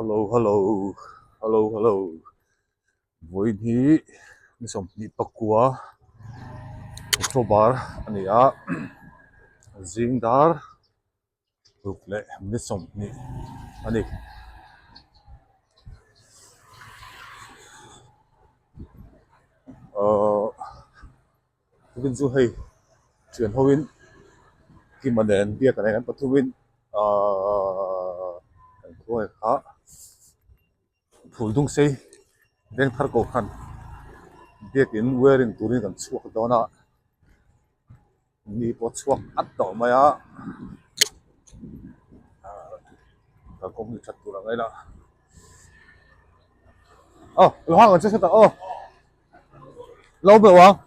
Hello hello hello hello vawiin hi ni 29 October a ni a zing dar ruk leh ni 20 a ni. Ahh tukin chu hei thian ho in Kima nen biak a nei an pathum in ahh kan khawngaih kha phul dung sei veng thar ko khan biakin wearing turin kan chhuak dawn a ni pawh chhuak at tawh mai a ahh kalkawng hi that tur ang ila aw lo hang ang che sawtah aw. Lo beuh ang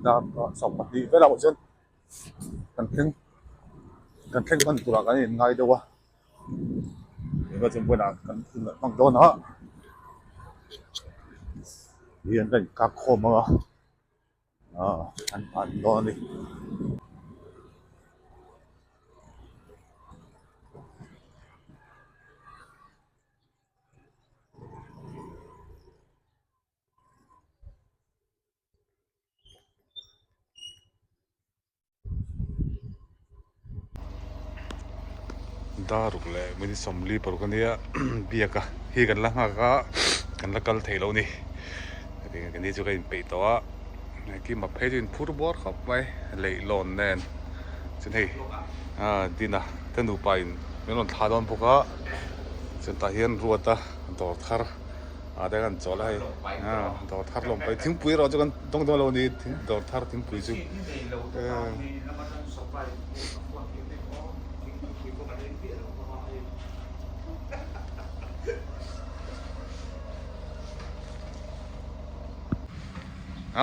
dar 12 velah pawh chuan kan thleng kan thleng hman turah kan in ngai deuh a tunah chuan vawiinah kan hun a hmang dawn a hian ka inkak khawm ang a ah an an dawn a ni. Daruk leh minute 46 a nia biak a hi kan la nghak a kan la kal thei lo a ni ni chu ka inpeih tawh a engkim a phei chu inphur bawr khawp mai leihlawn nen chuan hei ah dina te nupa in min rawn thlah dawn bawk a chuan tah hian ruata dawr thar ah te kan chawl a hei ah dawr thar lawm pai thingpui erawh chu kan dawng dawn lo a ni dawr thar thingpui chu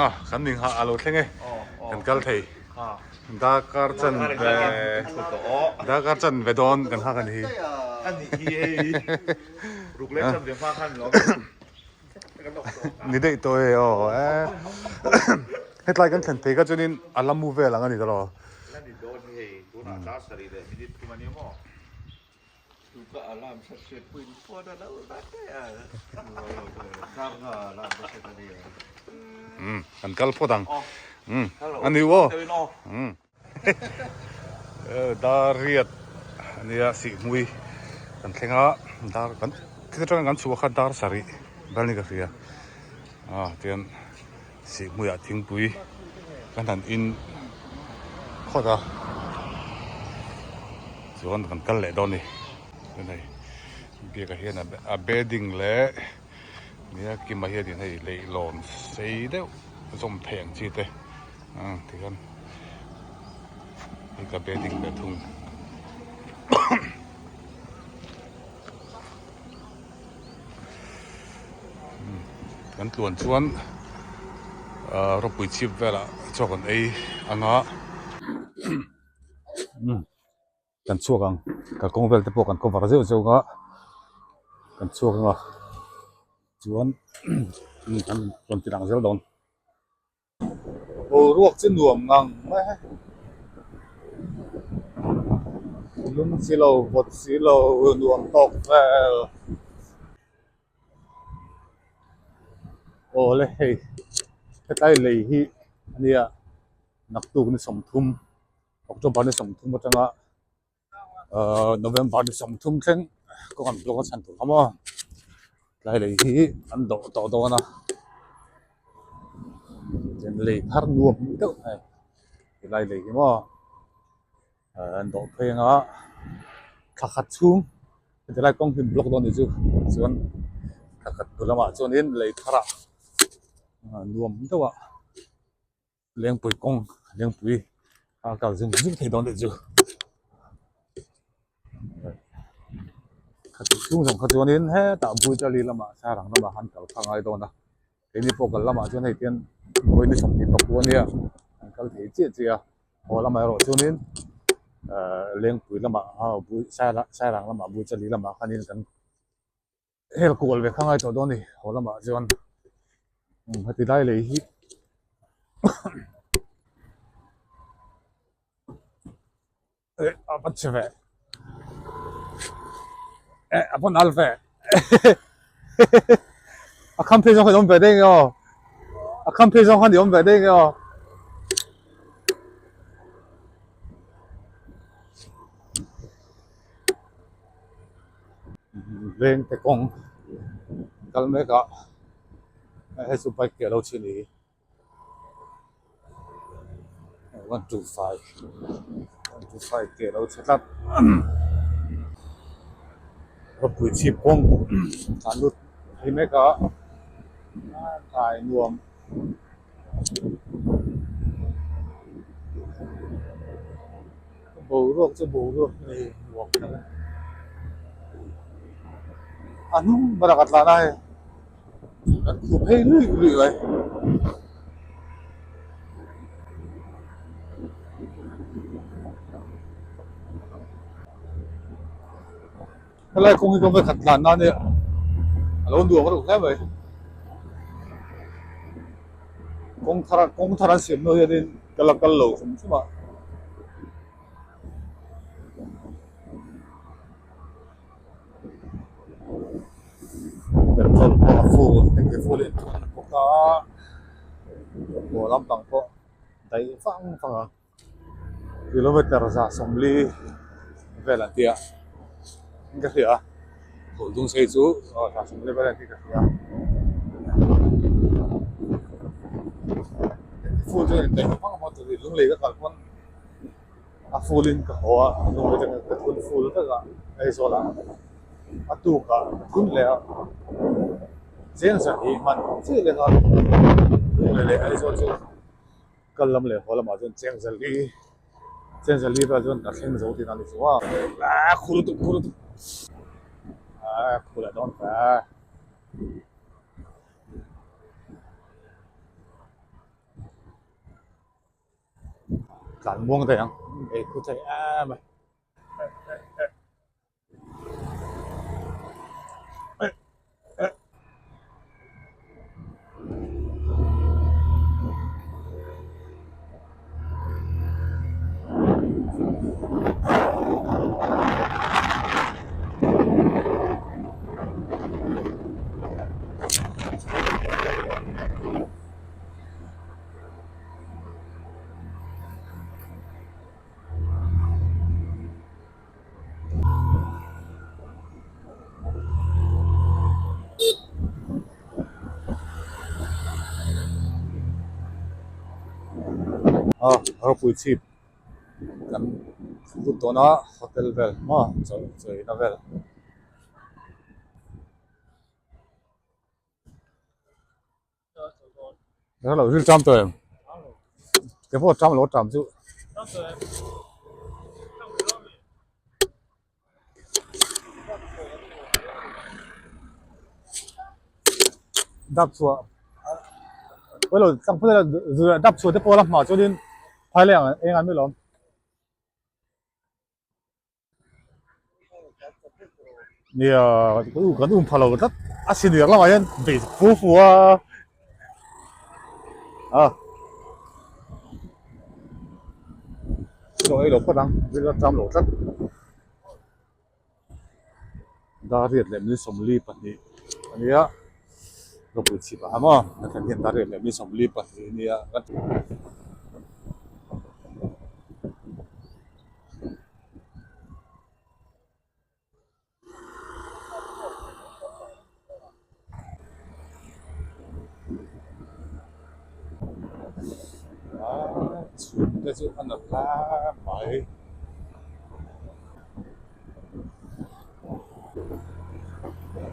ah kan ning hah a lo thleng e kan kal thei Darkar chan ve darkar chan ve dawn kan nghak a ni hi. Ni daih tawh e aw e hetlai kan thlen phei kha chuanin a la mu vel ang a ni tawh lo. Umm kan kal phawt ang umm a ni aw umm dar riat a nia sihhmui kan thleng a dar kan thil atanga kan chhuah kha dar sarih vel ni ka hria ah tian sihhmuiah thingpui kan han in phawt a chuan kan kal leh dawn a ni chuan hei biak ah hian a bedding leh nia kima hianin hei leihlawn sei deuh zawm theih ang chi te ah tikhian hei ka bedding ve thung. Kan tluan chuan ahh rawpui chhip velah chaw kan ei ang a kan chhuak ang kalkawng vel te pawh kan cover zeuh zeuh a kan chhuak ang a chuan kan rawn ti lang zel dawn. Boruak chu nuam ngang mai a lum si lo vawt si lo nuam tawk vel aw le hei hetlai lei hi a nia naktuk ni 30 October ni 30 atanga ahh November ni 30 thleng kawng an block a chhan tur kha maw tlai lei hi an dawh tawh dawn a lei thar nuam deuh mai tilai lei hi maw ahh an dawh phei anga thla khat chhung tilai kawng hi block dawn a nih chu chuan thla khat hnu lamah chuanin lei tharah nuam deuh a. Lengpui kawng lengpui a kal zung zung thei dawn tih chu kha tih chhung zawng kha chuanin hetah Buichali lamah Sairang lamah khan kal kha a ngai dawn a keini pawh kal lamah chuan hei tian vawi ni 24 a nia an kal thei chiah chiah a haw lamah erawh chuanin ahh Lengpui lamah Sairang lamah Buichali lamah khanin kan. Hel kual ve kha ngai tawh dawn a ni haw lamah chuan heti lai lei hi eh a va che ve. Eh a pawn al ve a kham phei zawng khan i awm ve daih nge aw a kham phei zawng khan i awm ve daih nge aw. Veng te kawng kal mek a hei chu bike ke a lo chhin hi 125 125 ke a lo chhe tlat rawpui chhip kawng tlan lut phei mek a kai nuam. Boruak chu boruak nei nuam tak a a hnung berah ka tlan a hei kan khuh phei luih luih mai. Helai kawng hi ka va khat tlan nan e a lo nuam reuh hle mai kawng thar kawng thar an siam hnu hianin ka la kal lo hrim hrim a. Petrol pawh a full engti full in thun bawk a haw lampang pawh daih vang vang a. Kilometer 140 vel an ti a in ka hria a phul dung sei chu 140 vel an tih ka hria full chu in daih vang vang tur lung lei ka kal pawn a full in ka haw a lung lei ka thun full vek a Aizawl ah a tuk ah ka thun leh a cheng zan hi hman chiah leh nghal lung lei leh Aizawl chu. Kal lam leh haw lamah chuan Chengzali Chengzali vel chuan ka thleng zo tihna a ni chu a. Aaa khu lutuk khu lutuk aaa khu leh dawn ta. Tlan muang daih ang ei khu thei em a. A ropui chhip kan lut dawn a hotel vel maw chaw chaw vel. Hello ril ṭam tawh em? Ke pawh ṭam lo ṭam chu. Dap chhuah Hello tlang phut ila dap chhuah te pawh la hma chuanin phai leh ang eng an mi lawm. Nia kan um pha lo tlat a senior lamah hian bei fu fu a a chaw ei lo phawt ang zir a cham lo tlat Dariat leh min 42 a nia ropui chhip ah maw a thlen hian Dariat leh min 42 a nia. Chhum te chu a nalh hle mai.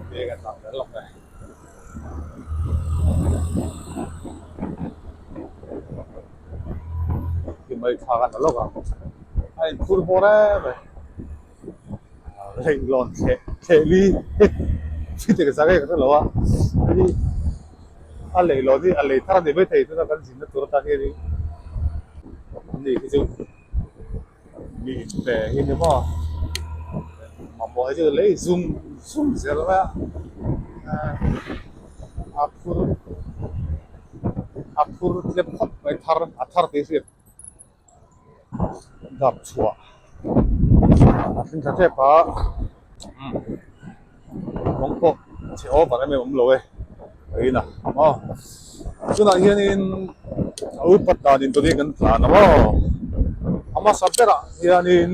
Bag a tlang zel lawk e. Khi mai thla kan la lawk ang. A inphur bawr em e. Leihlawn thleh thleh li chi tek zak e ka hrelo a hei a leihlawn hi a lei thar a ni maithei tuna kan zinna tur atan hianin ani hi chu mi inpe hi ni maw mamawh hi chu lei zum zum zel mai a a phur a phur tlem khawp mai thar a thar tih hriat. Dap chhuah a thleng thla tep a. Kawng pawh chhe over em em awm lo e a in a maw. Tunah hianin a upat danin tawni kan tlan a maw. A hmasa berah hianin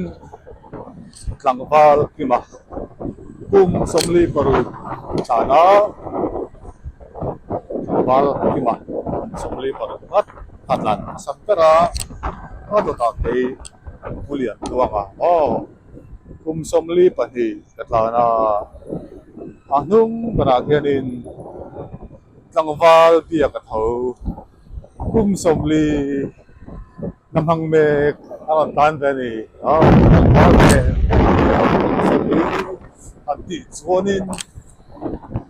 tlangval kima kum 46 tlan a tlangval kima kum 46 ngat a tlan hmasa ber a a dawtah phei pu lian tluang a maw. Kum 42 ka tlan a, a hnung berah khianin tlangval biak a tho. Kum 40 na hmang mek a rawn tlan ve a ni. Aw tlangval ve kum 40 han tih chuanin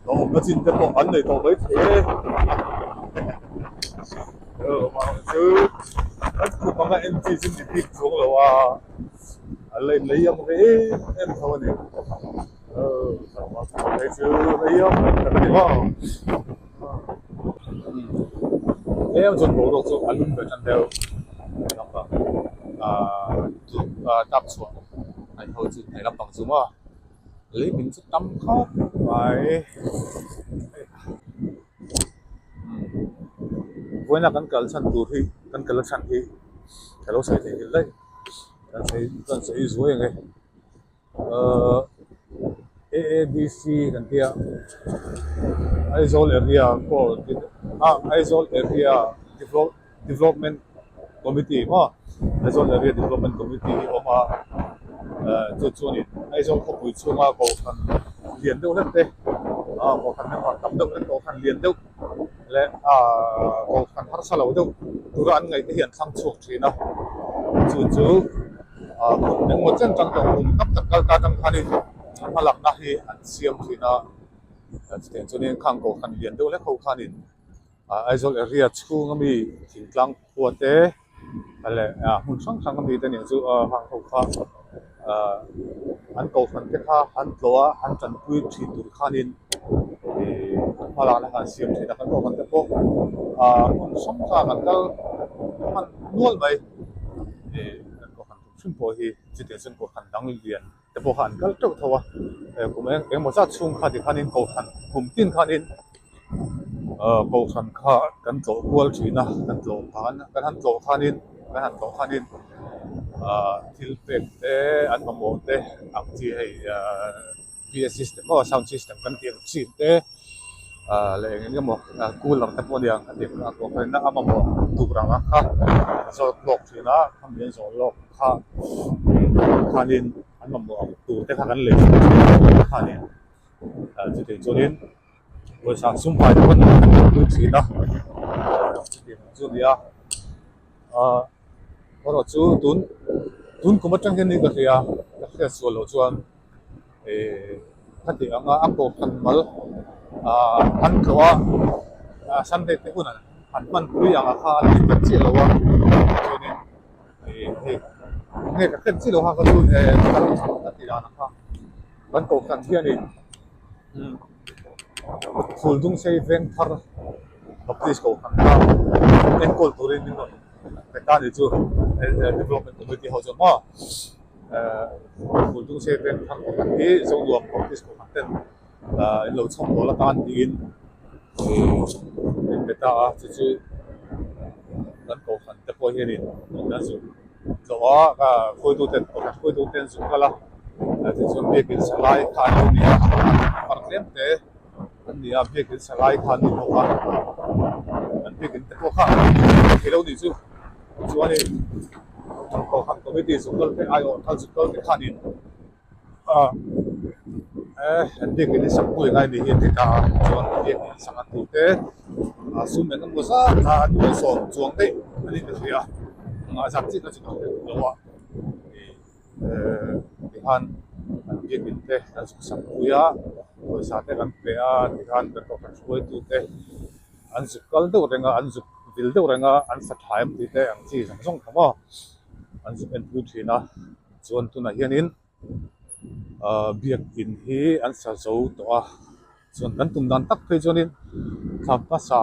lawmna chin te pawh an nei tawh maithei e. Chu kan kum anga en chi chu ni bik chuang lo a. A la in lei ang ve em em tho a ni hei chu lei ang tak a ni maw tlem chuan boruak chu a lum ve tan deuh lampang ahh tap chhuah hnaih ho chu hnaih lampang chu maw lei min chu tam khawp mai vawiina kan kal chhan tur hi kan kal chhan hi ka lo sawi thei nghilh daih. Kan sawi kan sawi zuai ang e ahh A_A_D_C kan tia Aizawl area pawh ah Aizawl area development committee maw Aizawl area development committee hi a awm a ahh chu chuanin Aizawl khawpui chhunga kohhran lian deuh hlek te ah kohhran member tam deuh hlek kohhran lian deuh leh ahh kohhran harsa lo deuh tura an ngaih te hi an thlang chhuak thin a chu chu ah kum engmaw chen tang tawh kum tam tak kal ta tang khanin hmalakna hi an siam thin a chutiang chuanin khang kohhran lian deuh hlek ho khanin ah Aizawl area chhunga mi thingtlang khua te leh ah hmun hrang hrang ami te nen chu ah hang ho kha ah an kohhran te kha han tlawh a han tanpui thin tur khanin ih hmalakna kha an siam thin a kan kohhran te pawh ah hmun hrang hrang an kal hman nual mai ih kan kohhran tum hrim pawh hi chutiang chuan kohhran dang lian te pawh kha an kal teuh tho a kum eng engemaw zat chhung kha tikhanin kohhran kum tin khanin ahh kohhran kha kan tlawh kual thin a kan tlawh khan kan han tlawh khanin kan han tlawh khanin ahh thil pek te an mamawh te ang chi hei ahh P_A system aw sound system kan tih ang chin te ahh leh eng eng emaw cooler te pawh a nia a tih a kohhran a mamawh tur ang a kha zawt lawk thin a khami an zawh lawk kha khanin an mamawh ang tur te kha kan lei thin a khanin ah chutiang chuanin pawisa sum fai te pawh an pui thin a chutiang chu a ni a ah erawh chu tun tun kum atang hian ka hria ka hriat sual loh chuan. Ehh khati anga a kohhran mal ahh an tlawh a ah Sunday te hun an hman pui ang a kha a la hriat chiah lo a chuanin ih hei nge ka hriat chiah lo kha ka chu eh kal a tih dan ang kha kan kohhran hianin umm Phuldung sei veng thar Baptist kohhran kha enkawl turin min rawn pe ta a ni chu development committee ho chu maw. Phul dung se veng thar pakhat hi Zonuam Baptist Kohhran ten in lo chhawm dawl atan tiin min pe ta a, chu chu kan kohhran te pawh hianin kan zuk tlawh a, hruaitu ten kohhran hruaitu ten zuk kal a, tichuan biakin salai kha an lo ni a, par tlem te an ni a, biakin salai kha an ni bawk a, an biakin te pawh kha thei lo nih chu. Chuanin Kohhran Committee zuk kal te aiawh kal zuk kal te khanin ah eh an biakin hi sak pui ngai ni hi an ti ta a, chuan biakin sak an duh te ah sum eng emaw zat a an nuai sawm chuang daih a ni ka hria a zat chiah kha chu ka hre lo a ih eh tikhan an biakin te an zuk sak pui a pawisa te kan pe a tikhan kan kohhran hruaitu te. An zuk kal deuh reng a, an zuk vil deuh reng a, an sa tha em tih te ang chi zawng zawng kha maw an zuk en pui thin a. Chuan tunah hianin ahh biakin hi an sa zo tawh a, chuan kan tum dan tak phei chuanin thla hmasa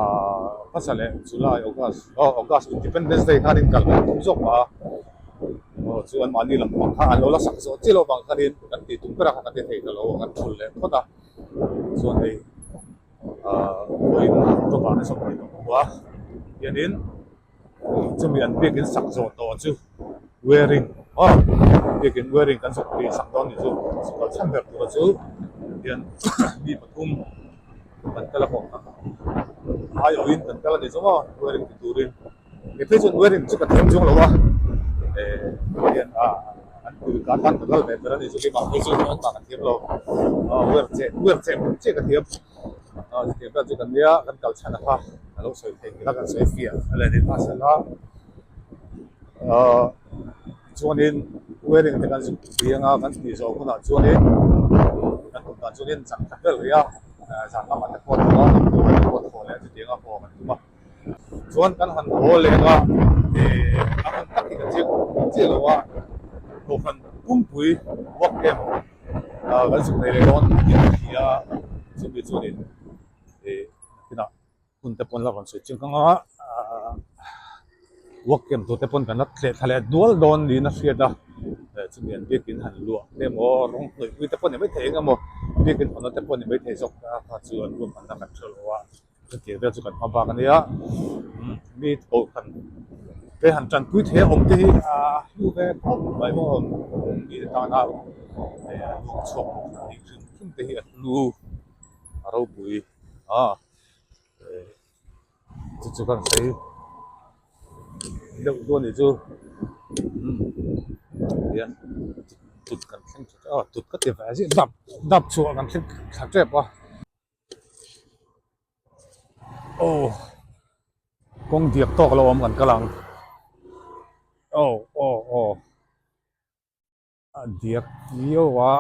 hmasa leh July August aw August Independence Day khanin kal kan tum zawk mah a, aw chu anmahni lam pang kha an lo la sak zawh chiah loh vang khanin kan tih tum ber a kha kan ti thei ta lo a, kan thul leh phawt a. Chuan hei ahh vawiin October ni 25 hianin chumi an biakin sak zawh tawh chu wearing aw biakin wearing kan zawk tih sak dawn ni chu kal chhan ber tura chu hian mi pathum kan kal a hawk a aiawhin kan kal a ni zawng a wearing ti turin kei phei chuan wearing chu ka thiam chuang lo a eh hian ah an tui ka tan ka kal ve ber a ni chu keimah phei chuan engmah ka thiam lo aw wer cheh wer cheh chiah ka thiam. Aw chutiang tak chu kan nia kan kal chhan a kha a lo sawi theih ila kan sawi fiah a leh ni ta sela ahh chuanin wedding te kan zuk piang a kan tih zawh hunah chuanin kan tum dan chuanin zan khat vel rih a zan lamah te pawh a thaw a inkhawm te pawh a thaw leh a chutiang a haw kan tum a chuan kan han haw leng a ih a hun tak hi kan chiang chiah lo a kohhran pumpui work camp ah kan zuk nei leh dawn tih a hria a chumi chuanin ih nakinah hun te pawn la rawn sawi chiang ang a ah work camp tur te pawn kan la thleh thla leh dual dawn niin a hriat a eh chumi an biakin han luah te emaw rawng hnawih pui te pawh ni maithei eng emaw biakin hawnna te pawh ni maithei zawk a kha chu an ruahmanna kan hre lo a. Chutiang vel chu kan hma bak a nia mi kohhran te han tanpui thei a awm te hi a hlu ve khawp mai maw mi te tana hei a luak chhuak bawk a nih hrim hrim te hi a hlu a ropui a chu chu kan sawi deuh dawn a nih chu hian tut kan thleng tha tut ka ti ve zia dap dap chhuah kan thleng thla tep a. Aw kawng diak tawk lo awm kan kal ang aw aw aw a diak viau a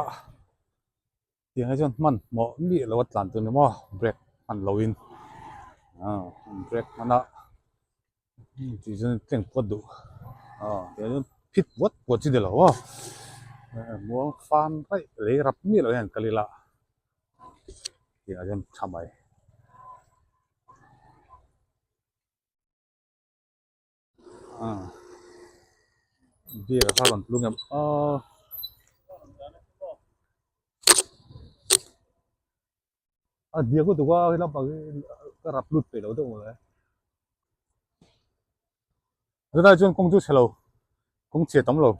tiang hi chuan hmanhmawh miah lo a tlan tur ni maw brake hman lo in ah brake hman a tih chuan tleng puat duh ah tiang chuan phit puat puat chi ni lo aw muang fan raih lei rap miah lo hian an kal ila. Tih ah hian tha mai. Ah beer a kha rawn tlung em aw. A diak lutuk a he lampang hi ka rap lut peih lo deuh mawle. Tunah chuan kawng chu chhe lo kawng chhe tam lo.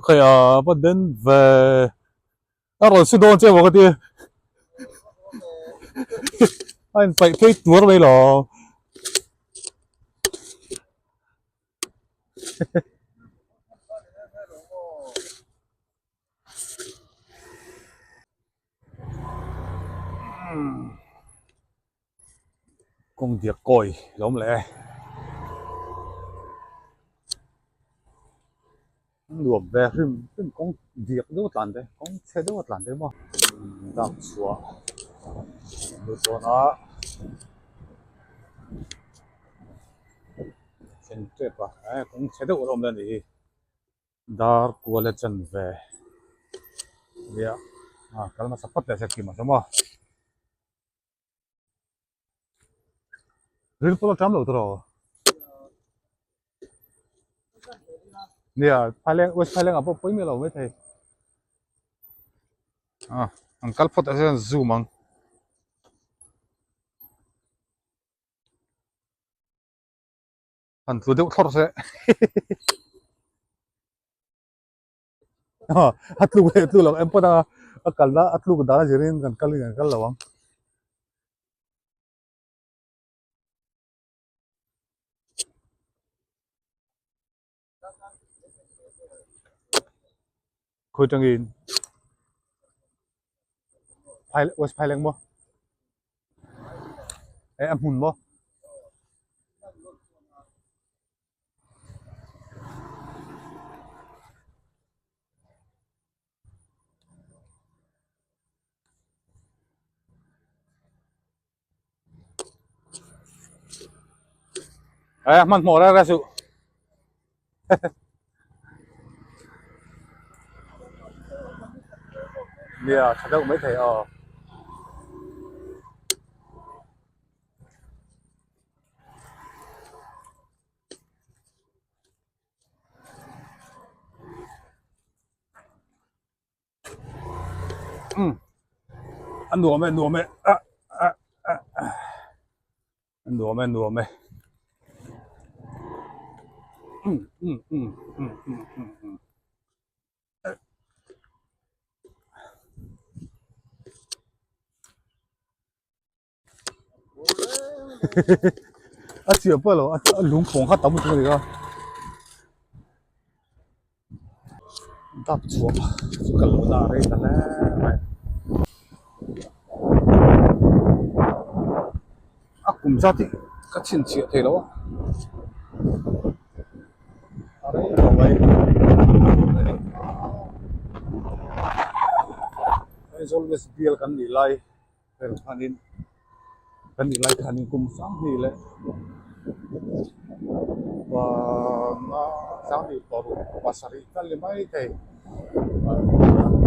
Khawi a va den ve a rawn si dawn che maw ka ti a inpaih phei tuar mai lo. Kawng diak kawi lo awm leh e. Nuam ve hrim hrim kawng diak deuh a tlan te kawng chhe deuh a tlan te maw dak chhuah lut dawn a. Thlen tep a eh kawng chhe deuh a awm la ni hi dar kual a chan ve nia ah kal hmasa phawt leh se kim a sawm a ril pawh a tam lo tawh nia phaileng west phaileng ah pawh pawi miah lo maithei ah an kal phawt ah hian zoom ang. Han tlu deuh thlawr se a tluk leh tlu lo em pawt a a kalna a tluk dan a zirin kan kal in kan kal lo ang. Khawi tangin phai west phaileng maw eh a hmun maw Eh, hmanhmawh reng reng suh. Nia, tha deuh mai thei aw. Umm a nuam e nuam e ah ah ah a nuam e nuam e umm umm umm umm umm umm umm. A chiah pawh lo a lungpawng kha tam lutuk a ni a dap chhuah chu ka lo dah rei ta hle mai a kum zat hi ka chhinchhiah thei lo a a rei lo mai Aizawl West bial kan nih lai. Vel khanin kan nih lai khanin kum sanghnih leh panga sanghnih paruk pasarih tal ni mai thei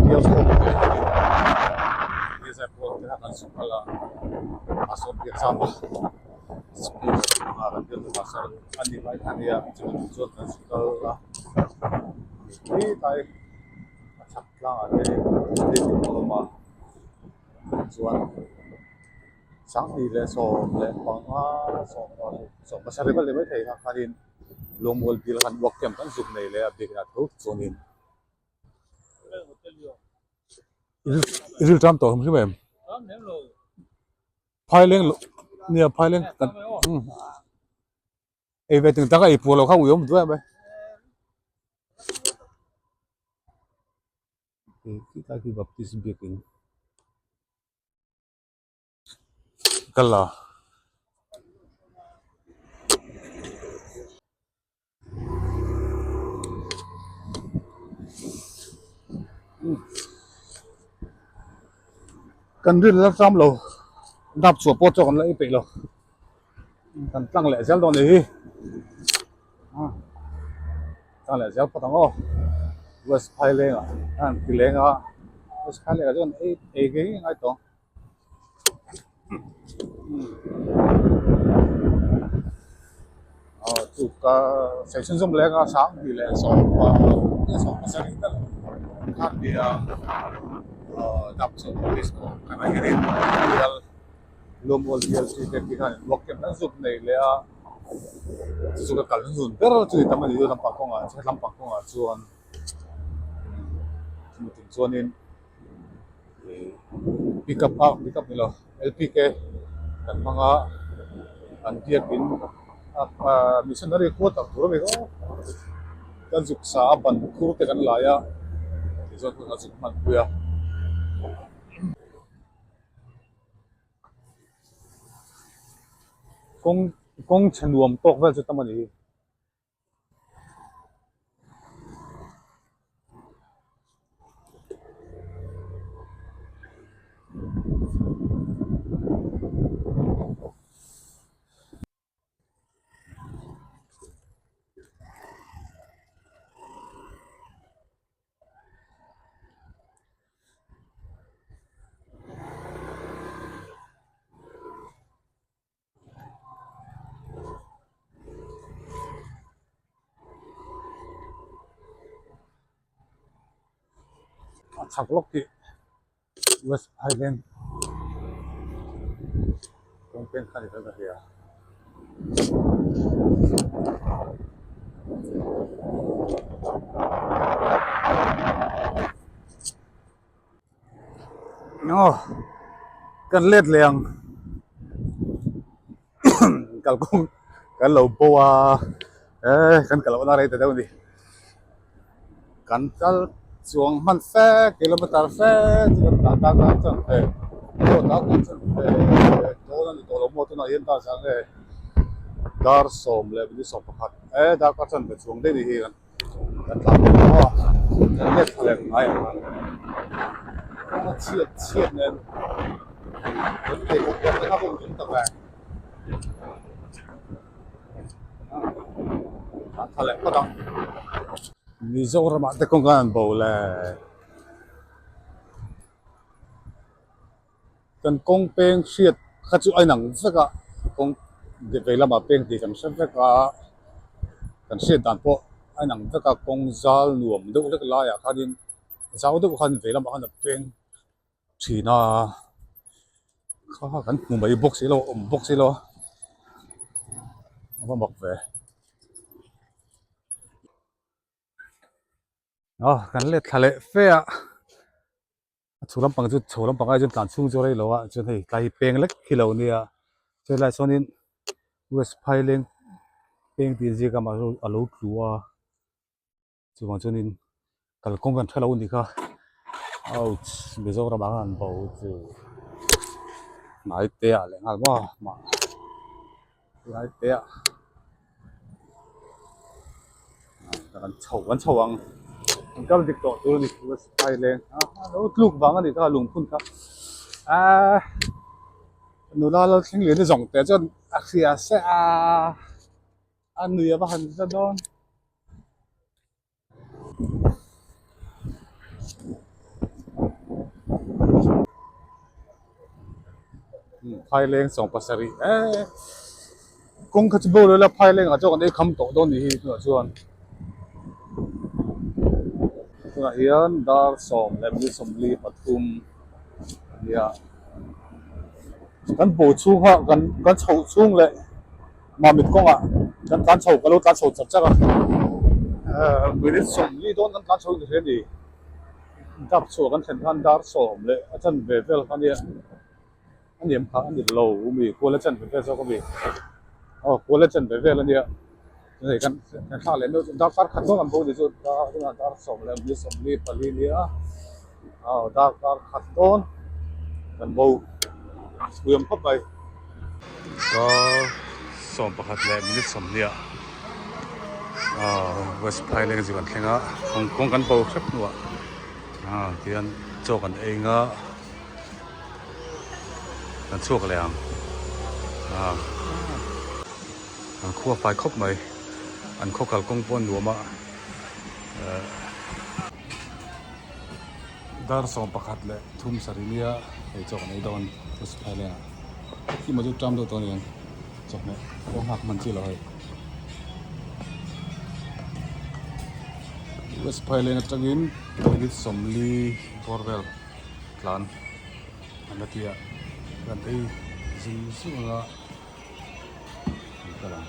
bial khawm te bial te kha kan su kal a a sawm biak zam a school ah kan bial te pasar a nih lai kha nia chuan kan su kal a tlai a chhak tlangah te stadium a awm a. Chuan sanghnih leh 15 sawm pasarih vel leh maithei kha khanin lawngmual bil khan work camp kan zuk nei leh a bikah tho chuanin i ril ṭam tawh hrim hrim em? Phaileng nia phaileng kan ei ve ting tak a ei puar lo kha ui awm duai mai. Khi khi baptist biakin kal a. Kan rin la ram lo dap chhuah pawh chu kan la ei peih lo kan tlang leh zel dawn a ni hi. Tlang leh zel phawt ang aw West Phaileng ah an ti leng a West Phaileng ah chuan ei ei ngei ngei ngai tawh ang aw chu ka sawi chhunzawm leng a sang tih leh sawm sawm pasarih vel kha a ni a aw dap chu office pawh kan ah hianin bial Lawmawlh bial chi te khi khan work camp an zuk nei leh a chu chu ka kal hnun ber chu ni tam a ni chu lampang kawngah chuan lampang kawngah chuan chumi tum chuanin ih pick up a pick up ni lo L P K kan hmang a an biakin ah missionary quarter tur a ni rawk kan zuk sa a ban khur te kan lai a tichuan hun a zuk hmanpui a. Kawng kawng chhe nuam tawk vel chu tam a ni. A chhak lawk tih West Highland kawng peng kha a ni ta ka hria. Aw kan let leh ang kalkawng kan lo bo a eh kan kal lohna rei ta deuh a ni kan kal chuang hman fe kilometer fe chu kan tlan tak a chuan hei dawt ah chuan hei dawn a ni tawh lo maw tunah hian dar zah nge dar sawm leh minute 11 eh darkar chuan ve chuang daih a ni hi kan kan tlan tawh lo a kan let thla leh ngai ang a kawng a chhiat chhiat nen kan pheikhawk pawh te kha ka tum tak e tlan thla leh phawt ang. Mizoramah te kawng khan an bo le. Kan kawng peng hriat kha chu a inang vek a, kawng vei lamah peng tih kan hre vek a, kan hriat dan pawh a inang vek a, kawng zal nuam deuh hlek laiah khanin zau deuh khan vei lamah khan a peng. thin a kha kan hmu mai bawk si lo awm bawk si lo a a va mak ve a kan let thla leh fe a a chho lampang chu chho lampang ai chuan tlan chhung chu rei lo a chuan hei tlai peng lek khi lo nia chulaiah chuanin west phaileng peng tih ziak a mahse a lo tlu a chuvang chuanin kalkawng kan hrelo a nih kha ouch Mizoram ah khan bo chu hnai te ah leh nghal maw mah hnai te ah kan chho kan chho ang an kal dik tawh tur a ni west phaileng a lo tluk vang a nih kha lungphun kha ahh nula lo thleng lian hi zawng teh chuan a hria se a a nui a va han za dawn. Phaileng sawm pasarih eee kawng kha chu bo lo ila phaileng ah chuan kan ei kham tawh dawn nih hi tunah chuan tunah hian dar sawm leh minute sawmli pathum a nia kan bo chhung kha kan kan chhoh chhung leh. Mamit kawngah kan tlan chho ka lo tlan chho chak chak a ehh minute sawmli dawn kan tlan chho ni hle a ni dap chhuah kan thlen khan dar sawm leh a chanve vel kha nia a niam kha a ni lo mi kual a chanve vel zawk a mi aw kual a chanve vel a nia hei kan kan thlak leh meuh chu darkar khat dawn an bo ni chu dar tunah dar sawm leh minute sawmli pali nia aw darkar khat dawn kan bo siam khawp mai. Dar 11 leh minute 20 ah West Phaileng chu kan thleng a Hong Kong kan bo hrep hnuah ah tihian chaw kan ei nga kan chhuak leh ang ah an khua fai khawp mai an khaw kalkawng pawh a nuam a eh Dar 11 leh thum sarih nia hei chaw kan ei dawn West Phaileng ah khi maw chu ṭam deuh tawh a ni ang chawhmeh pawh nghak hman chi lo hei West Phaileng atangin minute 40 bawr vel tlan an la ti a kan ei zung zung anga an kal ang.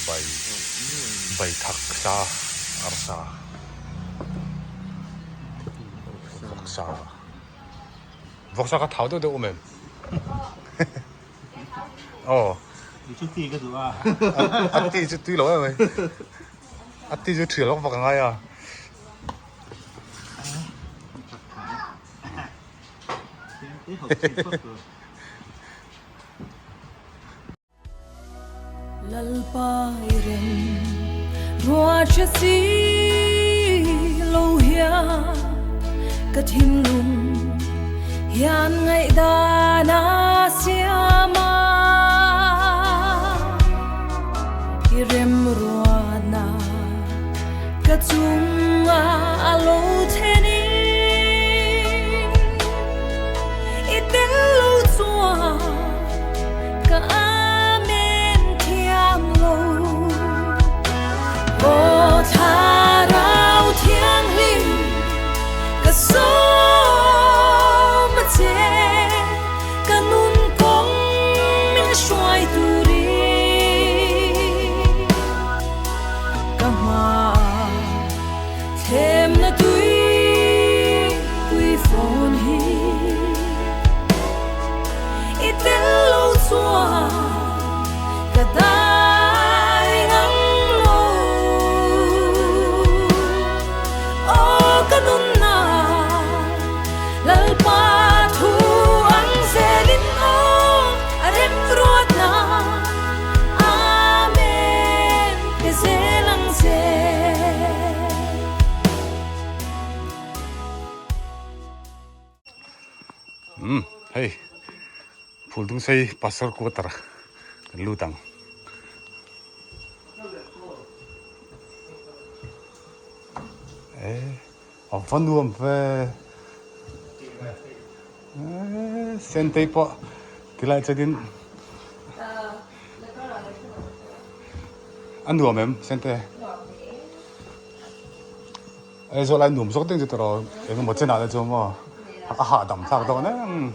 Bai bai thak sa arsa vawksa vawksa kha thau deuh deuh awm em aw Chu ti ka duh a a ti chu tui lo em mai a ti chu thial vak vak a ngai a. Lalpa i rem ruah hre si lo hian ka thinlung hian ngaihdan a siam a i rem ruahna ka chunga a lo thenin i tel lo chuan ka amen thiam lo Aw Thlarau Thianghlim ka sawm a che ka nun kawng min hruai turin ka hmaah thlemna tui pui fawn hi i tel lo chuan ka dai ngang lo. Aw ka nunna Lalpa thu ang zelin aw a rem ruatna Amen pe zel ang che. Umm hei phul dung sei pastor quarter kan lut ang. Eh. A va nuam ve. Sentei pawh tilai chuanin a nuam em Sente? Aizawl ai nuam zawk deuh chu tawh eng emaw chenah te chuan maw a hahdam thlak dawn em.